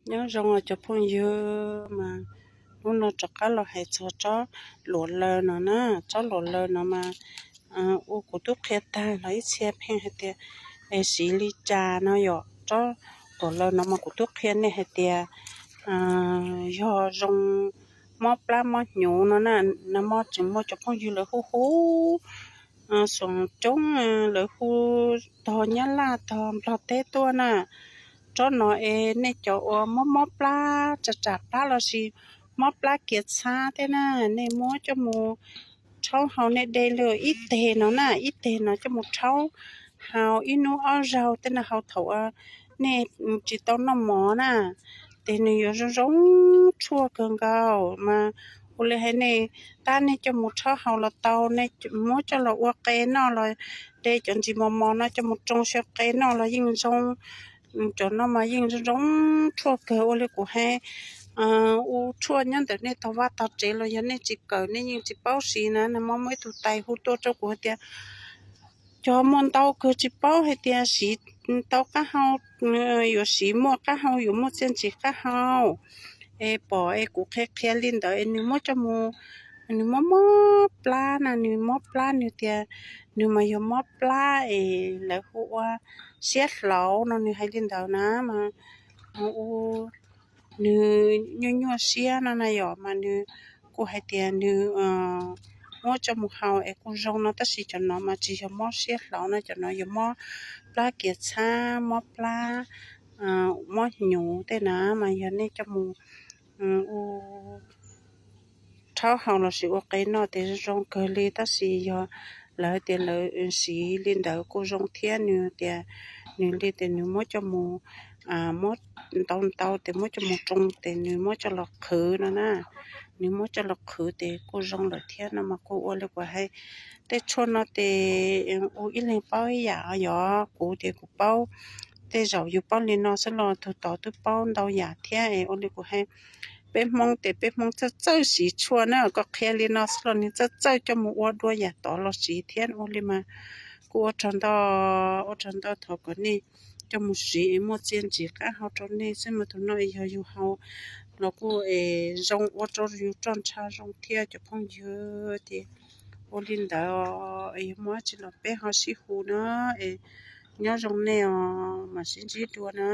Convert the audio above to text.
Nyob zoo cov phooj ywg, mas hnub no rov qab los hais txog tsob luam laws no na. Tsob luam laws no mas ua kuv twb qhia tag los ib txhia pheej hais tias es siv li cas no yom. Tsob luam laws no mas kuv twb qhia nej hais tias yog zoo mob plab mob hnyuv no na. Nag hmo tseem muaj cov phooj ywg lawv hu hu, xoom coob, lawv hu tog Nyab Laj tog Nplog teb tuaj na. Tsob no es nej cov uas mob mob plab, tsam tsam plab lossis mob plab kiav txhab tej na, nej muab coj mus rhaub haus, nej de li ib teg no na, ib teg no coj mus rhaub haus ib hnub ob zaug tej na, haus thaum nej tsis tau noj mov na, ces nws yuav zoo zoo tshuaj kawg nkaus mas. Ua li hais nej, tab nej coj mus rhaub haus los tau, nej muab coj los ua qe noj los de cov ntsis mos mos no coj mus rau xyaw qe noj los yeej zoo. Cov no mas yeej zoo zoo tshuaj kawg. Ua li kuv hais, ua tshuaj nyob ntawm nej tog vaj tog tsev los yog nej tsis kawm nej yeej tsis paub siv na. Nag hmo muaj ib tug tais hu tuaj rau kuv hais tias cov muaj ntau kawg tsis paub hais tias siv tau qab hau, yuav siv muaj qab hau, yuav muaj txiaj ntsim qab hau. Es pom es kuv qhia qhia li ntawd es nws muab coj mus, nws mob mob plab na, nws mob plab, nws tias nws mas yog mob plab es lawv hu ua siab hlauv no, nws hais li ntawd na mas. Nws nyuaj nyuaj siab no na yom, mas nws kuj hais tias nws muab coj mus haus es kuj zoo no, tab sis cov no mas tsis yog mob siab hlauv no, cov no yog mob plab kiav txhab, mob plab, mob hnyuv tej na. Mas yog nej coj mus ua rhaub haus lossis ua qe noj ces zoo kawg li, tab sis yog lawv tias lawv siv li ntawd kuj zoo thiab, nws tias nws li tias nws muab coj mus, muab ntau ntau ces muab coj mus rau ces nws muab coj los qhwv no na, nws muab coj los qhwv ces kuj zoo lawm thiab no mas. Kuj ua li kuv hais, tej tshuaj no ces ua ib leeg paub ib yam yom. Kuv ces kuv paub, tej zaum yus paub li no xwb los tus tod twb paub ntau yam thiab es. Ua li kuv hais, peb Hmoob ces peb Hmoob txawj txawj siv tshuaj na, koj qhia li no xwb los nws txawj txawj coj mus ua dua yam tod los siv thiab. Ua li mas kuj ua tsaug ntau, ua tsaug ntau, thov kom nej coj mus siv es muaj txiaj ntsim qab hau rau nej xwb mas. Tus no es yog yus haus los kuj es zoo, ua rau yus roj ntsha zoo thiab cov phooj ywg. Ces ua li ntawd, yog muaj dab tsi los peb ho sib hu na, es nyob zoo nej os, mam sib ntsib dua na.